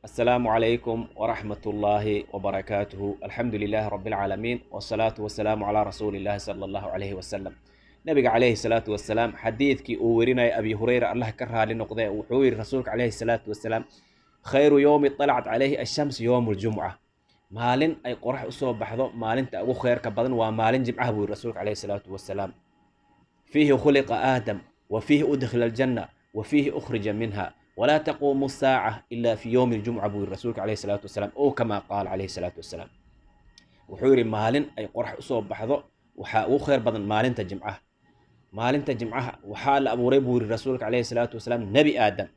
Asalaamu calaykum waraxmat ullaahi wabarakaatuhu. Alxamdu lilaahi rabbi alcaalamiin, wasalaatu wasalaamu calaa rasuuli illaahi sala allahu calayhi wasalam. Nabiga calayhi salaatu wasalaam xadiidkii uu werinaya Abi Hureyra, Allah ka raali noqdee, wuxuu yidhi rasuulka calayhi salaatu wasalaam: "Khayru yowmi talacat calayhi ashams yowmu ljumca." Maalin ay qorax usoo baxdo maalinta ugu kheyrka badan waa maalin jimcaha, buu yidhi rasuulka calayhi salaatu wasalaam. "Fiihi khuliqa Aadam, wa fiihi udkhila aljanna, wa fiihi ukhrija minha, walaa taquumu saaca ila fi yowmi ljumca," buu yidhi rasuulka calayhi salaatu wasalaam, oo kamaa qaala calayhi salaatu wasalaam. Wuxuu yidhi maalin ay qorax usoo baxdo waxaa ugu kheyr badan maalinta jimcaha. Maalinta jimcaha waxaa la abuuray, buu yidhi rasuulka calayhi salaatu wasalaam, Nebi Aadam,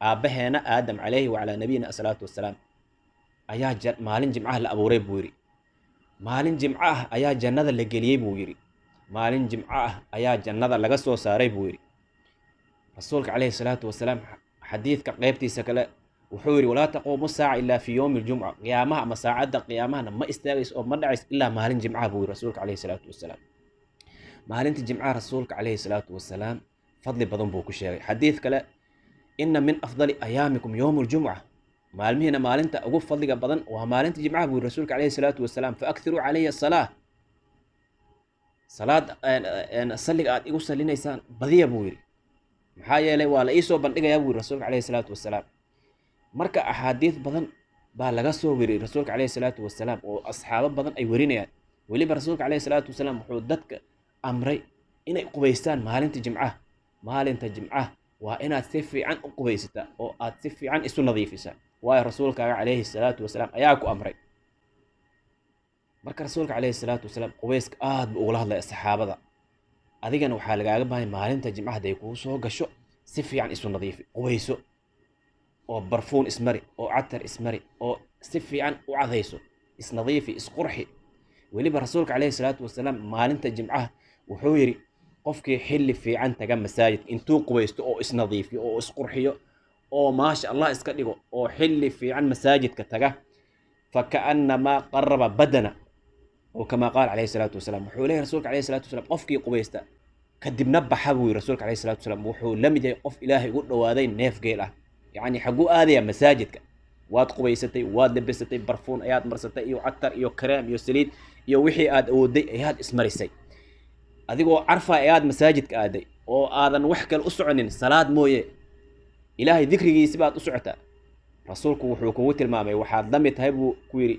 aabbaheena Aadam calayhi wacalaa nabiyina asalaatu wasalaam ayaa maalin jimcaha la abuuray, buu yidhi. Maalin jimco ah ayaa jannada la geliyey, buu yidhi. Maalin jimco ah ayaa jannada laga soo saaray, buu yidhi rasuulka calayhi salaatu wasalaam. Xadiidka qeybtiisa kale wuxuu yidhi: "Walaa taquumu saaca ilaa fi yowmi aljumca." Qiyaamaha ama saacadda qiyaamahana ma istaagayso oo ma dhacayso ilaa maalin jimcaha, buu yidhi rasuulka calayhi salaatu wasalaam. Maalinta jimcaha rasuulka calayhi salaatu wasalaam fadli badan buu ku sheegay. Xadiid kale: "Ina min afdali ayaamikum yowmu aljumca." Maalmihiina maalinta ugu fadliga badan waa maalinta jimcaha, buu yidhi rasuulka calayhi salaatu wasalaam. "Fa akthiruu calayhi asalaa," salaad salliga aad igu salinaysaan badiya, buu yidhi, maxaa yeelay waa la iisoo bandhigayaa, buu yidhi rasuulka calayhi salaatu wasalaam. Marka axaadiid badan baa laga soo weriyey rasuulka calayhi salaatu wasalaam oo asxaabo badan ay werinayaan. Weliba rasuulka calayhi salaatu wasalaam wuxuu dadka amray inay qubaystaan maalinta jimcaha. Maalinta jimcaha waa inaad si fiican u qubaysataa oo aad si fiican isu nadiifisaa, waayo rasuulkaaga calayhi salaatu wasalaam ayaa ku amray. Marka rasuulka calayhi salaatu wasalaam qubayska aad buu ugula hadlaya saxaabada. Adigana waxaa lagaaga bahay maalinta jimcaha haday kuu soo gasho si fiican isu nadiifi, qubayso oo barfuun ismari oo catar ismari oo si fiican u cadayso, isnadiifi, isqurxi. Weliba rasuulka calayhi salaatu wasalaam maalinta jimcaha wuxuu yidhi: qofkii xilli fiican taga masaajidka, intuu qubaysto oo isnadiifiyo oo isqurxiyo oo maasha Allah iska dhigo oo xilli fiican masaajidka taga, "faka'annamaa qaraba badana," oo kamaa qaala calayhi salaatu wasalaam. Wuxuu leeyahy rasuulka calayhi salaatu wasalaam: qofkii qubaysta kadibna baxa, buu yidhi rasuulka calayhi salatu wasalaam, wuxuu la mid yahay qof Ilaahay ugu dhowaaday neef geel ah. Yacni xagguu aadaya? Masaajidka. Waad qubaysatay, waad labisatay, barfuun ayaad marsatay iyo catar iyo kareem iyo saliid iyo wixii aad awooday ayaad ismarisay. Adigoo carfa ayaad masaajidka aaday oo aadan wax kale u soconin salaad mooye, Ilaahay dikrigiisi baad u socotaa. Rasuulku wuxuu kugu tilmaamay waxaad la mid tahay, buu ku yidhi,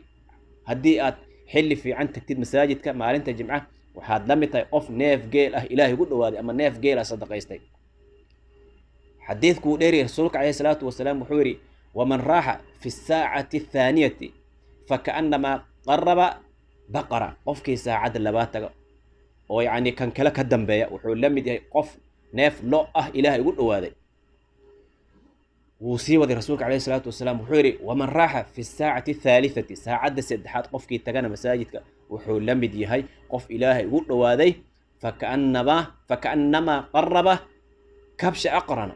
haddii aad xilli fiican tagtid masaajidka maalinta jimca, waxaad la mid tahay qof neef geel ah Ilaahay ugu dhowaaday ama neef geel ah sadaqaystay. Xadiidku wuu dheeriyay. Rasuulka calayhi salaatu wasalaam wuxuu yidhi: "Waman raaxa fi saacati athaaniyati fakaannamaa qaraba baqara." Qofkii saacadda labaad taga oo yacni kan kale ka dambeeya wuxuu la mid yahay qof neef lo ah Ilaahay ugu dhowaaday. Wuu sii waday rasuulka calayhi salaatu wasalaam, wuxuu yidhi: "Waman raaxa fi saacati athaalithati." Saacadda saddexaad qofkii tagana masaajidka wuxuu la mid yahay qof Ilaahay ugu dhowaaday fakaannamaa qaraba kabsha aqrana.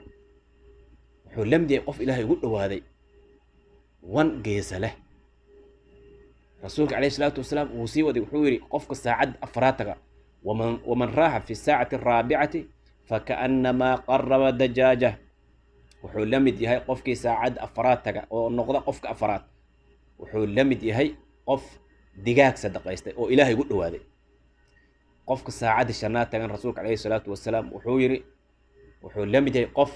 Wuxuu la mid yahay qof Ilaahay ugu dhowaaday wan geesa leh. Rasuulka calayhi salaatu wasalaam wuu sii waday, wuxuu yidhi: qofka saacadda afraad taga, "Waman raaxa fi saacati araabicati fakaannamaa qaraba dajaaja." Wuxuu la mid yahay qofkii saacadda afraad taga oo noqda qofka afraad, wuxuu la mid yahay qof digaag sadaqaystay oo Ilaahay ugu dhowaaday. Qofka saacadda shanaad tagan, rasuulka calayhi salaatu wasalaam wuxuu yidhi, wuxuu la mid yahay qof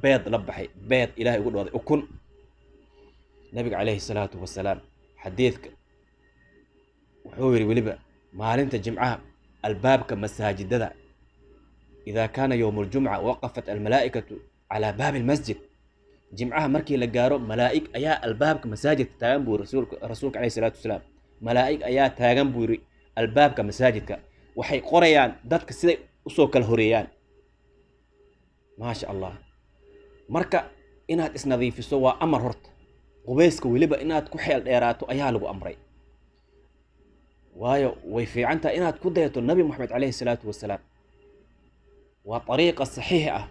beed la baxay, beed Ilaahay ugu dhowaaday, ukun. Nabiga calayhi salaatu wasalaam xadiidka wuxuu yidhi weliba maalinta jimcaha albaabka masaajidada, "Idaa kaana yowmu aljumca waqafat almalaa'ikatu calaa baabi almasjid." Jimcaha markii la gaaro malaa'ig ayaa albaabka masaajidka taagan, buu rasuulka calayhi salaatu wasalaam. Malaa'ig ayaa taagan, buu yidhi, albaabka masaajidka, waxay qorayaan dadka siday usoo kala horeeyaan. Maasha Allah. Marka inaad isnadiifiso waa amar horta. Qubayska weliba inaad ku xeel dheeraato ayaa lagu amray, waayo way fiican tahay inaad ku dayato Nabi Moxamed calayhi salaatu wasalaam. Waa ariiqa saxiix ah.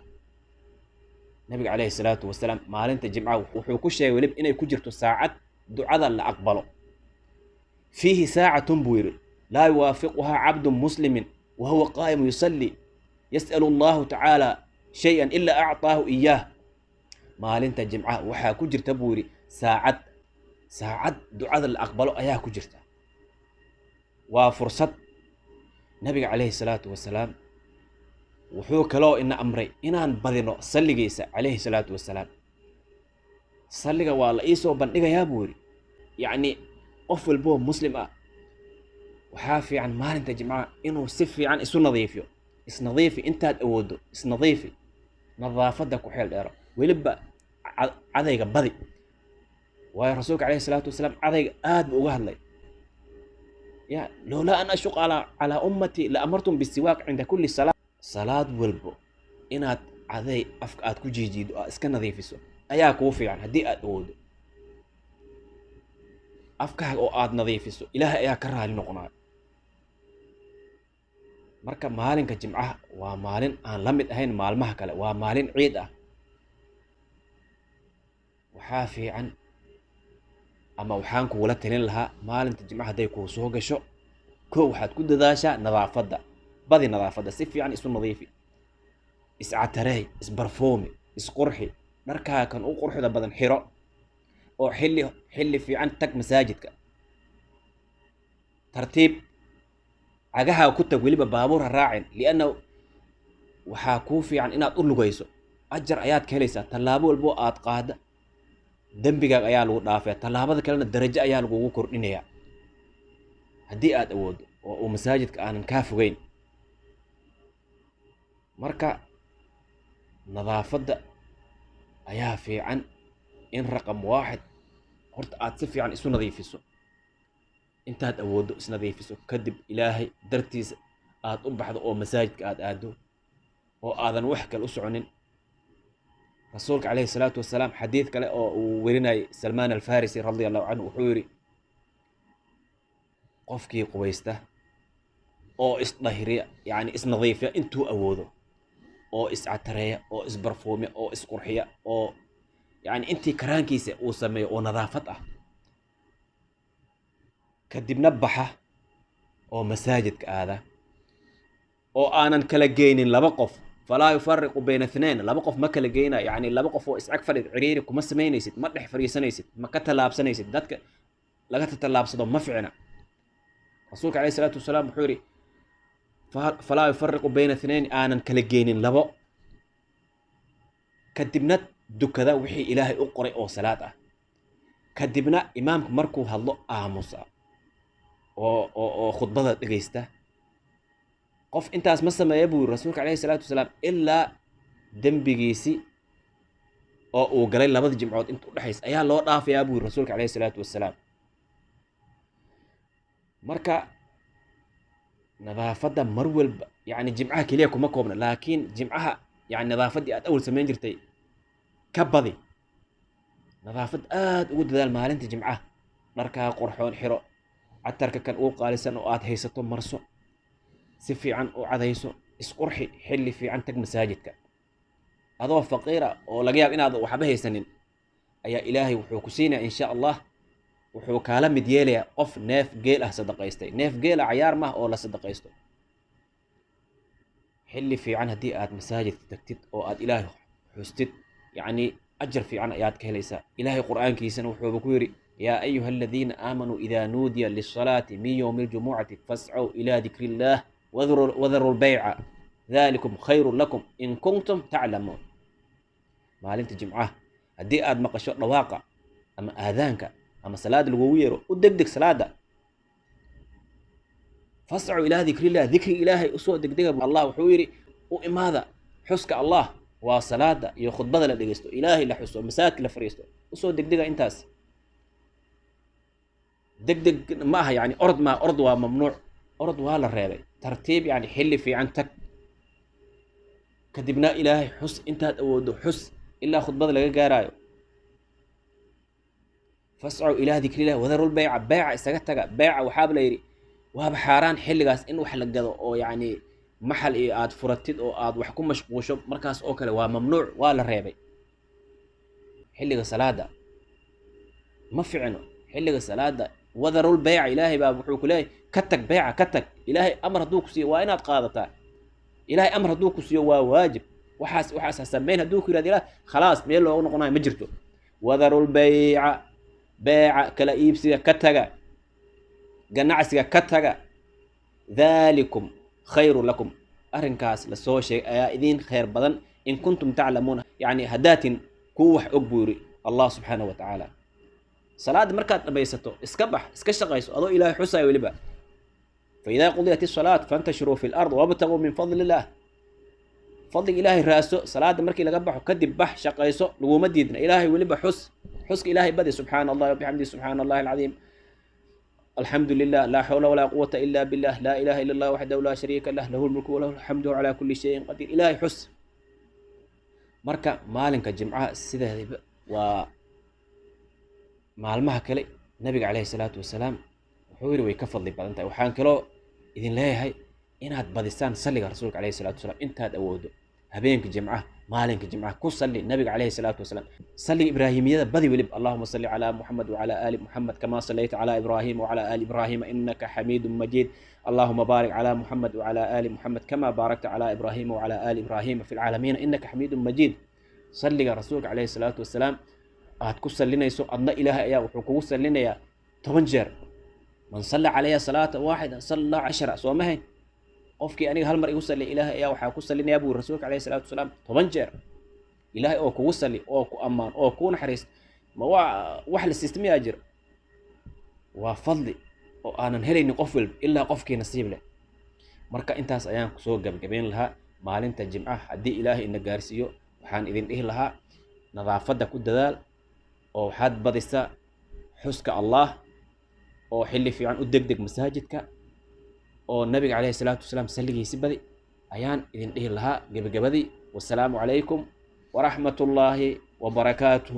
Nabiga calayhi salaatu wasalaam maalinta jimcaha wuxuu ku sheegay weliba inay ku jirto saacad ducada la aqbalo. "Fiihi saacatun," buu yidhi, "laa yuwaafiquhaa cabdun muslimin wa huwa qaa'imu yusalli yas'alu Allahu tacaala shay-an ilaa acطaahu iyaah." Maalinta jimcaha waxaa ku jirta, buu yidhi, saacad, saacad ducada la aqbalo ayaa ku jirta. Waa fursad. Nabiga calayhi salaatu wasalaam wuxuu kaloo ina amray inaan badino salligiisa calayhi salaatu wasalaam. Salliga waa la iisoo bandhigayaa buu yidhi. Yacni qof walboo muslim ah waxaa fiican maalinta jimcaha inuu si fiican isu nadiifiyo. Isnadiifi intaad awooddo, isnadiifi, nadaafadda ku xeel dheero, weliba cadayga badi. Waayo rasuulka calayhi salaatu wasalaam cadayga aad buu uga hadlay. Ya lowlaa an ashuqa calaa ummatii la amartum bisiwaaq cinda kulli salaa. Salaad walbo inaad caday afka aad ku jiijiido, aad iska nadiifiso ayaa kuu fiican haddii aad awooddo. Afkaaga oo aad nadiifiso Ilaahay ayaa ka raali noqonaya. Marka maalinka jimcaha waa maalin aan la mid ahayn maalmaha kale, waa maalin ciid ah. Waxaa fiican ama waxaan kugula talin lahaa maalinta jimcaha hadday kuu soo gasho, kow waxaad ku dadaashaa nadaafadda, badi nadaafadda, si fiican isu nadiifi, iscatareey, isbarfoomi, isqurxi, dharkaa kan u quruxda badan xiro, oo xilli fiican tag masaajidka, tartiib cagaha ku tag, weliba baabuur ha raacin, lianna waxaa kuu fiican inaad u lugayso, ajar ayaad ka helaysaa. Tallaabo walbo aad qaada dembigaaga ayaa lagu dhaafaya, tallaabada kalena darajo ayaa lagugu kordhinayaa haddii aad awooddo oo uu masaajidka aanan kaa fogeyn. Marka nadaafadda ayaa fiican in raqam waaxid horta aad si fiican isu nadiifiso, intaad awooddo isnadiifiso, kadib Ilaahay dartiisa aad u baxdo oo masaajidka aad aaddo oo aadan wax kale u soconin. Rasuulka calayhi salaatu wasalaam xadiid kale oo uu werinayay Salmaan Alfarisi radia allahu canhu wuxuu yidhi, qofkii qubaysta oo isdhahiriya, yacni isnadiifiya intuu awoodo, oo iscatareeya oo isbarfuumiya oo isqurxiya oo yacni intii karaankiisa uu sameeyo oo nadaafad ah, kadibna baxa oo masaajidka aada oo aanan kala geynin laba qof, falaa yufariqu bayna ithnain, laba qof ma kala geynayo, yacni laba qof oo iscag fadhid ciriiri kuma samaynaysid, ma dhex fadhiisanaysid, ma ka tallaabsanaysid, dadka laga tallaabsado ma ficna. Rasuulka calayhi salaatu wasalaam wuxuu yidhi falaa yufariqu bayna ithnain, aanan kala geynin labo, kadibna dukada wixii Ilaahay u qoray oo salaad ah, kadibna imaamku markuu hadlo aamusa oo khudbada dhegeysta. Qof intaas ma sameeya buu yiri rasuulka calayhi salaatu wasalaam ilaa dembigiisi oo uu galay labada jimcood inta u dhexaysa ayaa loo dhaafayaa buu yiri rasuulka calayhi salaatu wasalaam. Marka nadaafadda mar walba, yacni jimcaha keliya kuma koobna, laakiin jimcaha yacni nadaafaddii aad awal samayn jirtay ka badi, nadaafad aad ugu dadaal maalinta jimcaha, dharkaa qurxoon xiro, catarka kan ugu qaalisan oo aad haysato marso, si fiican u cadayso, isqurxi, xilli fiican tag masaajidka. Adoo faqiira oo laga yaabo inaad waxba haysanin ayaa Ilaahay wuxuu ku siinayaa insha Allah, wuxuu kaala mid yeelayaa qof neef geel ah sadaqaystay. Neef geel ah cayaar mah oo la sadaqaysto. Xilli fiican haddii aad masaajidka tagtid oo aad Ilaahay xustid, yacni ajar fiican ayaad ka helaysaa. Ilaahay qur'aankiisana wuxuuba ku yidhi, yaa ayuha aladiina aamanuu idaa nuudiya lisalaati min yowmi aljumucati fascow ilaa dikri illaah wadaru lbayca dalikum khayrun lakum in kuntum taclamuun. Maalinta jimcaha haddii aad maqasho dhawaaqa ama aadaanka ama salaad lagugu yeero, u degdeg salaada. Fascow ilaa dikrillah, dikri Ilaahay usoo degdega. Allah wuxuu yidhi u imaada xuska Allah, waa salaada iyo khudbada la dhegeysto, Ilaahay la xuso, masaajidka la fariisto, usoo degdega. Intaas degdeg ma aha, yani orod ma, orod waa mamnuuc, orod waa la reebay. Tartiib, yani xilli fiican tag, kadibna Ilaahay xus intaad awooddo, xus ilaa khudbada laga gaaraayo. Fascow ilaa dikrillah wadaru lbayca, bayca isaga taga. Bayca waxaaba la yidhi waaba xaaraan xilligaas in wax la gado oo yacni maxal iyo aad furatid oo aad wax ku mashquusho markaas oo kale waa mamnuuc, waa la reebay. Xilliga salaada ma ficno, xilliga salaada wadarul bayca, Ilaahay baa wuxuu ku leeyahay ka tag bayca, ka tag. Ilaahay amar hadduu ku siiyo waa inaad qaadataa, Ilaahay amar hadduu ku siiyo waa waajib. Waxaas ha samayn hadduu ku yihahdo Ilaah, khalaas meel loogu noqonayo ma jirto. Wadarul bayca. Beeca kala iibsiga ka taga, ganacsiga ka taga. Dhalikum khayru lakum, arrinkaas lasoo sheegay ayaa idiin khayr badan in kuntum taclamuuna, yacni haddaatin kuu wax og buu yidhi Allah subxaanahu wa tacaala. Salaadda markaad dhammaysato iska bax, iska shaqayso adoo Ilaahay xusaayo weliba. Faidaa qudiyat isalaat fantashiruu fi lard wabtaguu min fadli illaah, fadliga Ilaahay raaso. Salaadda markii laga baxo kadib bax, shaqayso, laguma diidna. Ilaahay weliba xus, xuska Ilaahay badi, subxaana allahi wabixamdihi, subxaana allahi alcadiim, alxamdu lilah, laa xawla walaa quwata ila billah, laa ilaha illa allah waxdahu laa shariika lah, lahu lmulku walahu alxamdu calaa kulli shayin qadiir. Ilaahay xus. Marka maalinka jimcaha sideedaba waa maalmaha kale, nabiga caleyhi salaatu wasalaam wuxuu yidhi way ka fadli badan tahay. Waxaan kaloo idin leeyahay inaad badisaan salliga rasuulka caleyhi salatu wasalaam intaad awoodo. Habeenka jimcaha, maalinka jimcaha ku salli nabiga caleyhi salaatu wasalaam. Salliga ibraahimiyada badi weliba, allahuma salli calaa Muxamed wacalaa aali Muxamed kamaa sallayta calaa Ibraahima wacalaa aali Ibraahima innaka xamiidun majiid, allahuma baarik calaa Muxamed wacalaa aali Muxamed kamaa baarakta calaa Ibraahima wacalaa aali Ibraahima fi lcaalamiina innaka xamiidun majiid. Salliga rasuulka caleyhi salaatu wasalaam aad ku sallinayso, adna Ilaahay ayaa wuxuu kugu sallinayaa 10 jeer. Man salla calaya salaata waaxida salla 10, soo mahayn? Qofkii aniga hal mar igu salliya, Ilaahay ayaa waxaa ku sallinayaa buu rasuulka caleyhi salaatu wasalaam 10 jeer. Ilaahay oo kugu salli oo ku ammaan oo kuu naxariist, ma waa wax la siista miyaa jira? Waa fadli oo aanan helaynin qof walba ilaa qofkii nasiib leh. Marka intaas ayaan kusoo gabgabayn lahaa. Maalinta jimcaha haddii Ilaahay ina gaarsiiyo, waxaan idin dhihi lahaa nadaafadda ku dadaal, oo waxaad badisaa xuska Allah, oo xilli fiican u degdeg masaajidka, oo nabiga caleyhi salaatu wasalaam salligiisi badi ayaan idin dhihi lahaa gebagabadii. Wasalaamu calaykum waraxmatullaahi wabarakaatuhu.